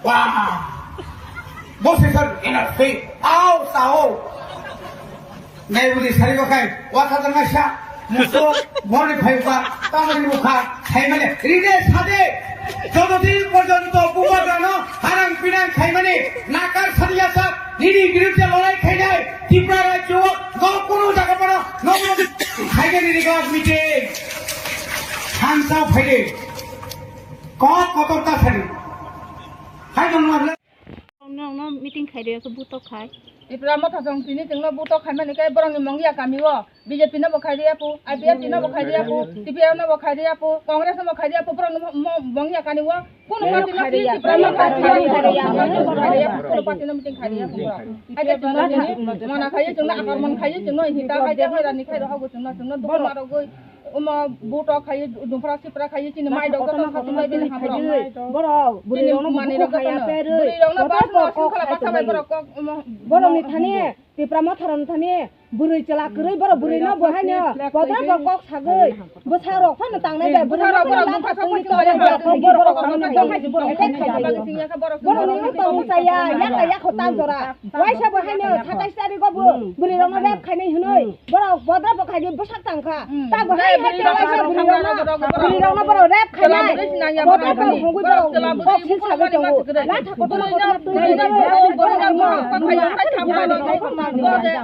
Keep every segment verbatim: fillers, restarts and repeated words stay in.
Ba! Bo se sar ina se. Ao, sao. Nai budi sari ko kai. Wata tanga sa. Muso. Bori phai ba. Tamari mukha. Khai mane. Ride sade. Joto din porjonto bubagrano harang pinang khai mane. Nakar sariya sa. Nini birudhe lorai khai nai. Tripura rajyo. No kono jaga pano. No kono. Khai nini gas mite. Hansa phai de. Kok kotor ta sari. Hai dong. Nokno meeting khai riyakhe butok khai. Tipra Motha chwng tini chwngno butok khaimani khe borokni mongya kamio B J P no bo khai riya pu, I P F T no bo khai riya pu, T P F no bo khai riya pu, Congress no bo khai riya pu, borokni mo-, mo-, mongya kani o. Kunu party no khai riya, Tipra Motha chwng khai riya, kunu party no meeting khai riya pu borok. Hai khe chwngno tini mana khai chwngno akormon khai chwngno hita khai khe hai rani khai rok chwngno chwngno dukhu ma rogwi. Omo butok khai, dumpra sipra khai, chini mai dok joto satung lai bini hamrok. Borok bwrwi rokno bukhuk khaya perwi. Bwrwi rokno bas no singkhala basa bai borok kok omo. Borok ni thani, Tipra Motha rok ni thani, bwrwi chwla kwrwi borok bwrwi no bo haino, bodra bo kok sagwi, bwsa rok phano tangnai bai, bwsa rok borok dumpra sokma singkhala borok attack khai borok. Borok ni tong chaya, yaka yako tan jora. Waisa bo haino satais tarik o bo bwrwi rokno rep khainai hinoi. Borok bodra bo khai di bwsak tang kha. Hmm. Ta bo hai hai bwrwi rok waisa bwrwi rok na. Bwrwi rok na borok rep khai nai. Bodra bo hongwi borok kok sil sabai tongo. Latha kotor kotor twi borok no. Borok no. Borok no. Borok no. Borok no. Borok no. Borok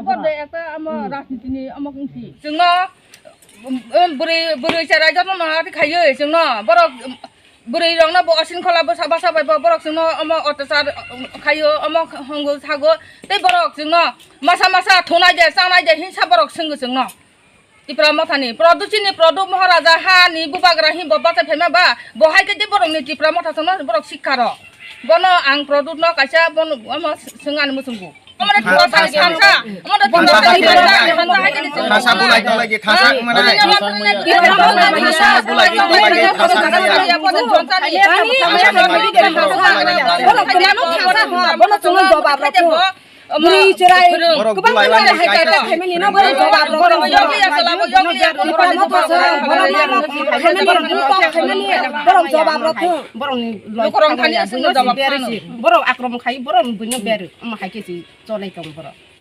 no. Chwngno, um, um, bwrwi, bwrwi chwrai joto no ati khaiwi chwngno. Borok, um, bwrwi rokno bo osin khola bwsa basa bai bo borok chwngno omo otachar, um, khaio, omo hwngo sago. Tei borok chwngno masa masa thunai de, chanai de hinsa borok swngwi chwngno. Tipra Mothani, Pradyut chini Pradyut Maharaja hani bubagra hi bo bachai phaima ba, bo hai khe je borokni Tipra Motha chwngno borok sikha rok. Bono ang Pradyut no kaisa bono omo swngani muchungo. Omo de Tipra Motha thansa, omo de Tipra Motha thansa, thansa hai khe ni chwngno. Thansa bulai tong lai di, thansa mane. Thansa bulai di, tong lai di, thansa mane. Borok kwmano thansa ha, bono chwngno jobab rok. Bwrwi chwrai kwbang kwbang hai khe khaimani no borok jobab rok. Borok yokli ya sala, borok yokli ya, borok yokli ya. Khaimani borok khaimani borok jobab rok thung. Borok ni lukurok thani aswk no jobab thung. Borok akromon khai borok buino ber. Omo hai khe si cholai tong borok.